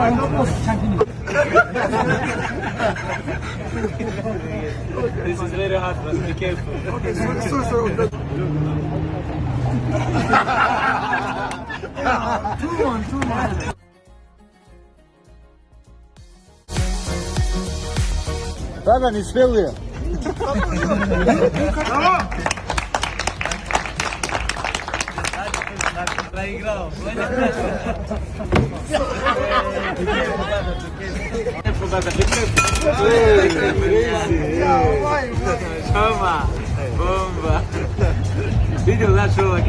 Continue. This is very hard, but be careful. Okay, sorry, sorry, sorry. 2-1, 2-1. Fabian is failure. Проиграл. Toma, bomba. Видел, да, чувак?